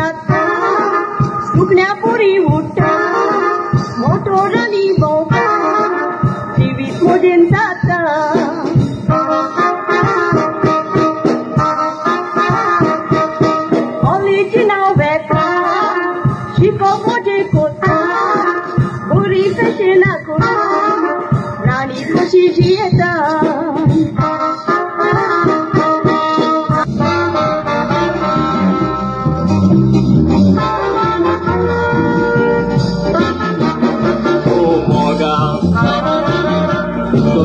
जाता सुकण्या पुरी उठ्ठा मोटोरांनी भोंवता जिवीत मजेन जाता. कॉलेजीन हांव वेता शिकोवप मजे कोता बरी फॅशनां करून राणी कशी जियेता.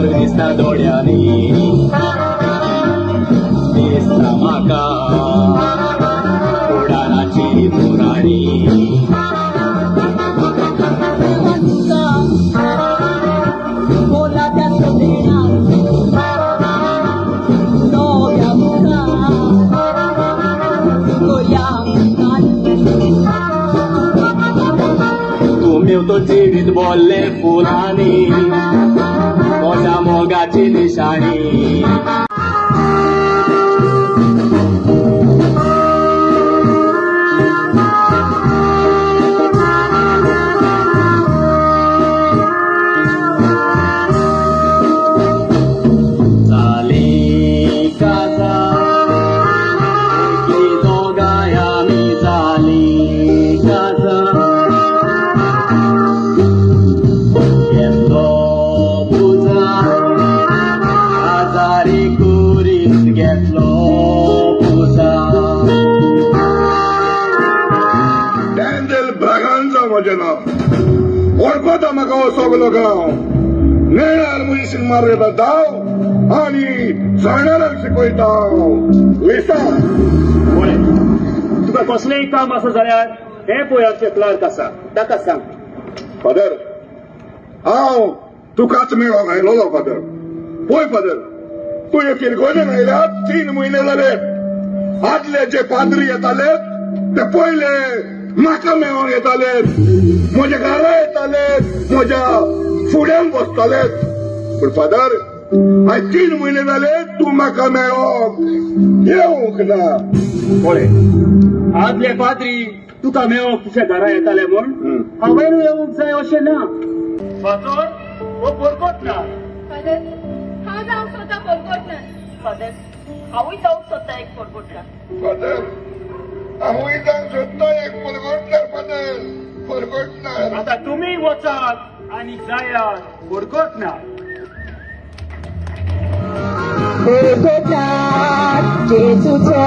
दिसता दोळ्यांनी दिसता म्हाका उडानाची पुराणी बोला त्या सदेणार नव्या मुखार गोया तुमी तो जिवीत बोल्ले फुलांनी म्हज्या मोगाची निशाणी. जाली काजा एकली दोगांय आमी जाली काजा घेतलो पुजा आजारी कुरीत घेतलो पुजा. डॅन्झेल ब्रागांझा म्हजें नांव वळखता म्हाका हो सगलो गांव नेणार म्हजी मारता धांव आनी जाणारांक शिकयता विसा. पळय तुका कसलेंय काम आसा जाल्यार हें पळय आमचें क्लर्क आसा ताका सांग. फादर हांव तुकाच मेळोंक आयलोलो फादर. पळय फादर तूं फिरगोजेन आयल्यार 3 म्हयने जाले. आदले जे पाद्री येताले ते पयले म्हाका मेळोंक येताले म्हज्या घरा येताले म्हज्या फुड्यान बसताले. पूण फादर आयज 3 म्हयने जाले तूं म्हाका मेळोंक येवंक ना. पळय आदले पाद्री तुका मेळोंक तुज्या घरा येताले म्हूण हांवें येवंक जाय अशें ना. फादर हो बरगोट ना. फादर हांव जावंक सोदता बरगोट ना. फादर हांवूय जावंक सोदता एक परगोटणार. फादर हांवूय जावंक सोदता एक परगोटणार. फादर परगोटणार. आतां तुमी वचात आनी जायात परगोटणार. परगोटणार जेजूचो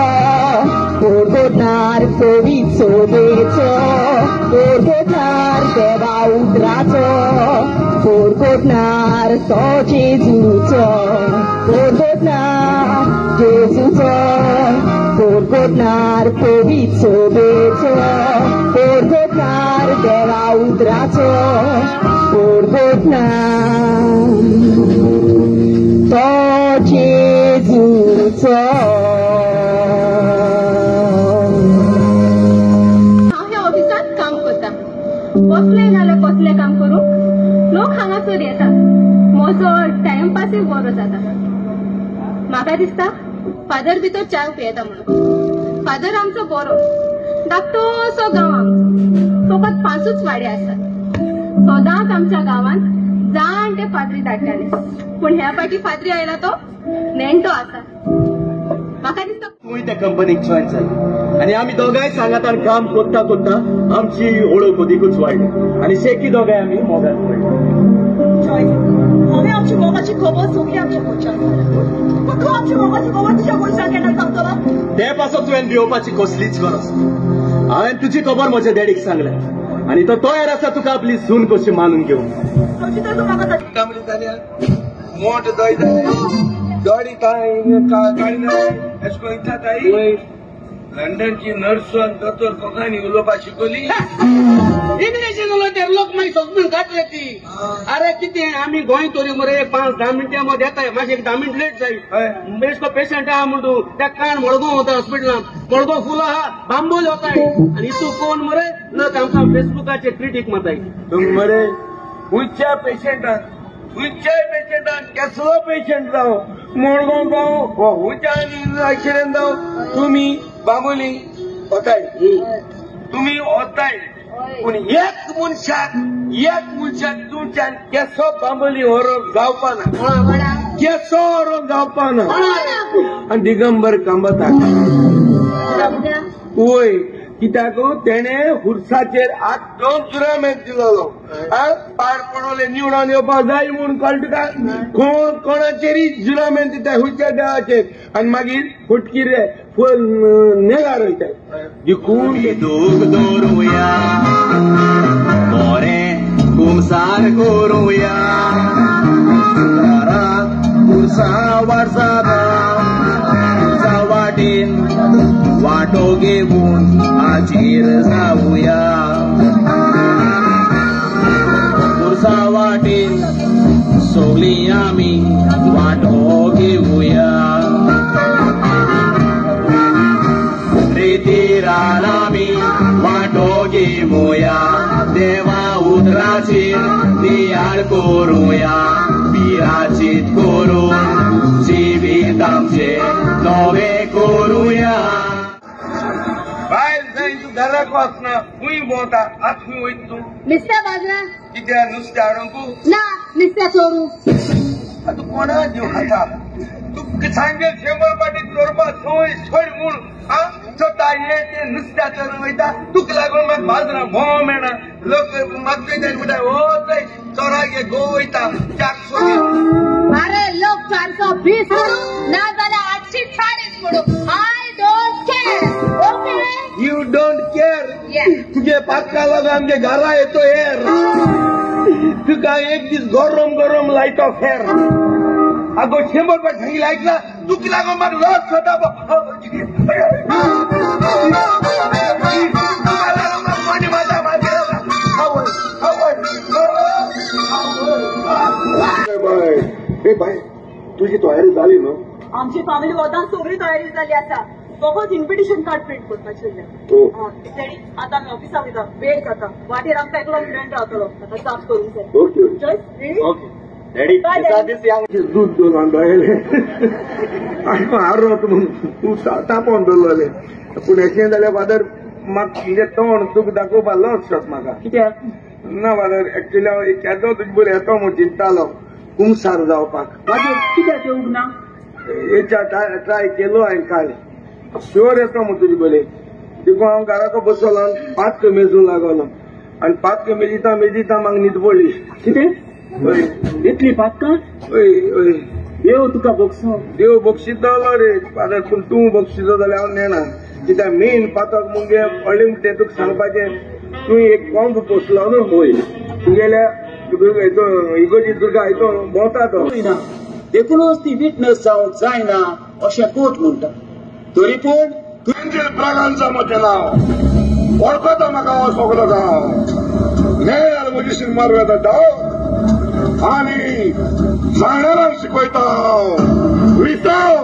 परगोटणार कवीचो देचो परगोटणार देवा उतराचो परगोटणार तो जेजूचो परगोटणार जेजूचो परगोटणार कवीचो देचो परगोटणार देवा उतराचो परगोटणार तो जेजूचो. हांव ह्या ऑफिसांत काम करता. कसलें नाल्यार कसलें काम करूंक लोक हांगासर येतात. म्हजो टायमपासूय बरो जाता. म्हाका दिसता फादर भितर च्या पियेता म्हणून. फादर आमचो बरो धाकटोसो गांव आमचो. फकत 5 वाडे आसात. सदांच आमच्या गांवांत जाणटे पाद्री धाडटाले. पूण ह्या फावटी पाद्री आयला तो नेणटो आसा. म्हाका दिसता तूंय त्या कंपनीक जॉयन जाली आनी आमी दोगांय सांगातान काम कोत्ता कोत्ता आमची ओळख अदिकूच वाडली आनी शेकी दोगांय आमी मोगान पडली. हांवें आमची मोगाची खबर सगळी आमच्या मनशांक सांगली. पूण तूं आमची मोगाची खबर तुज्या मनशांक केन्ना सांगतलो? ते पासत तुवें भिवपाची कसलीच गरज ना. हांवें तुजी खबर म्हज्या डॅडीक सांगल्या आनी तो तयार आसा तुका आपली सून कशी मानून घेवंक. मोठ दही दोडी ताई लंडनची नर्स दोतोर कोंकणी उलोवपाक शिकवली. इंग्लिशीन उलयता लोक मागीर सगळीं घातले ती. अरे कितें आमी गोंय तरी मरे 5-10 मिनटां मदीं येताय. मातशें एक 10 मिनट लेट जाय. बेश्टो पेशंट आहा म्हणटू त्या कान मडगांव वता हॉस्पिटलान मडगांव फूल आहा बांबोल वताय आनी इतू कोण मरे लोक आमकां फेसबुकाचेर क्रिटीक मारताय. तुमी मरे खंयच्या पेशंटान खंयच्याय पेशंटान कसलो पेशंट जावं मडगांव जावं वा खंयच्या एक्सिडेंट जावं तुमी बांबोली वताय. तुम्ही वताय पूण एक मनशाक तुमच्यान केसो बांबोली व्हरूंक जावपाना, केसो व्हरूंक जावपाना. आनी दिगंबर कामताक वय कित्याक तेणे हुरसाचेर आत दोन जुरामेंत दिलोलो. पाड पडोले निवडून येवपाक जाय म्हूण कळटा तुका. कोण कोणाचेरय जुरामेंत दिता हुच्या देवाचेर आनी मागीर फुटकिरे नेगार वयता. देखून दूख दवरुया बरें कुमसार करुया पुरसा वर्सा वाटेन वाटो घेवन आचीर जावया पुरसा वाटेन सगळीं आमी वाटो घेवया रेतीरान आमी वाटो घेवया देवा उतराचेर नियाळ करुया पिराचीत करून जिवीत आमचें नवें करुया. बायल जाय तूं घराक वचना, खंय भोंवता आतां खंय वयता तूं? नुस्त्या बाजारान. कित्याक नुस्तें हाडूंक? ना नुस्त्या चोरूंक. आतां कोणा दिवं खाता तूं सांगेल 100 पाटी चोरपा थंय सोड म्हूण. आं स्वता हे ते नुस्त्या चोरूंक वयता तुका लागून म्हाका बाजारां भोंव मेळना. लोक म्हाका म्हणटा हो थंय चोराक घोव वयता 400. अरे लोक 420 म्हणू ना जाल्यार 840 म्हणू. I don't care. Okay you don't care. तुजे पातका लागून आमच्या घरा येतो हेर. तुका एक दीस गरम गरम लायतो फेर. आगो 100 पाट सांगिल्लें आयकला? तुका लागून म्हाका लज जाता. तुका लागून म्हाका कोणी मारता. ए बाय तुजी तयारी जाली न्हू? आमची फॅमिली वतान सगळी तयारी जाली आसा. फकत इन्व्हिटेशन कार्ड प्रिंट करपाचें उरलें. डॅडी आतां आमी ऑफिसाक वयता, वेळ जाता. वाटेर आमकां एकलो फ्रेंड रावतलो, ताका साफ करूंक जाय. Okay okay daddy. दूध दवरून दवरलें आनी हारोत म्हूण तूं तापोवन दवरलें. पूण अशें जाल्यार फादर म्हाका तुजें तोंड तुका दाखोवपाक लज जाता म्हाका. कित्याक ना फादर एक्चुअली हांव केदो तुजे बरोबर येतो म्हूण चिंततालो कुमसार जावपाक. मागीर कित्याक येवंक ना? हेच्या ट्राय केलो हांवें काल. शुअर येतो म्हूण तुजे बरोबर. देखून हांव घराको बसलो आनी पातक मेजूंक लागलो आनी पातक मेजिता मेजिता म्हाका न्हीद पडली. कितें इतली पातकां? हय हय. देव तुका बक्षो. देव बक्षितलो रे फादर, पूण तूं बक्षितो जाल्यार हांव नेणा. कित्याक मेन पातक मुगे व्हडलें म्हणटा तुका सांगपाचें. तूं एक कोंब पोसलो न्हू. हय. तुगेल्या इगोजी दुर्गा हितून भोंवता तो. देखूनच ती विटनस जावंक जायना अशें कोर्ट म्हणटा. तरी पूण एंजल ब्रागांजा म्हजें नांव वळखता म्हाका हो सगलो गांव. मेळ्ळ्यार म्हजी सिनेमार वेता धांव आनी जाणारांक शिकयता हांव. विसाव.